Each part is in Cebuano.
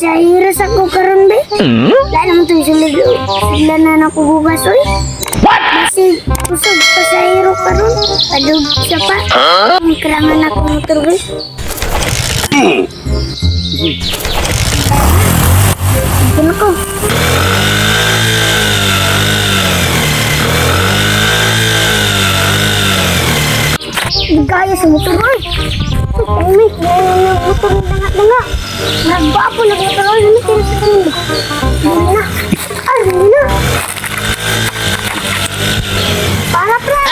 Pasahero sa ko karon be. Wala naman ito sulod. Sila na nako bugas oy. What? Basig kusog pasahero karon. Padug siya pa. Ang kailangan ako motor be. Ito na ko. Gaya sa motor oy. Ay, may motor na danga-danga. Nagbapo na motor oy. Ano sila sa kanila? Hindi na. Ay, hindi na. Para pre!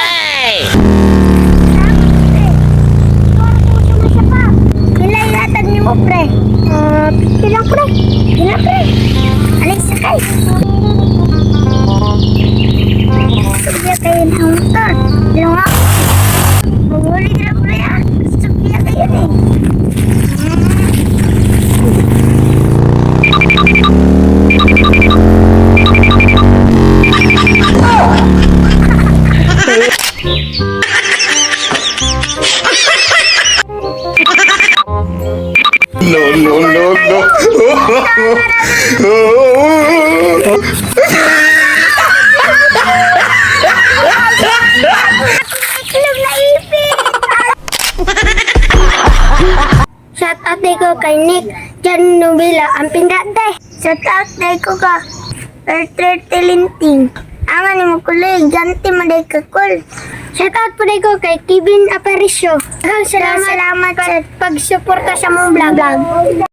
Pila ihatag ni mo pre? Ah, pila pre? Pila pre? Alay sakay. Sugya kayo ng motor. Pero nga, mahuli na pre ah. Sugya kayo eh. No, no, no, no. Itlog na ipit! Shout out day ko kay Nick John Nubila, ang pindate. Shout out day ko ka Arthur Tilinting. Ang ano mo kuloy, ganti mo day ka cool. Shout out po day ko kay Kevin Aparicio. Salamat, salamat sa pagsuporta sa mong vlog.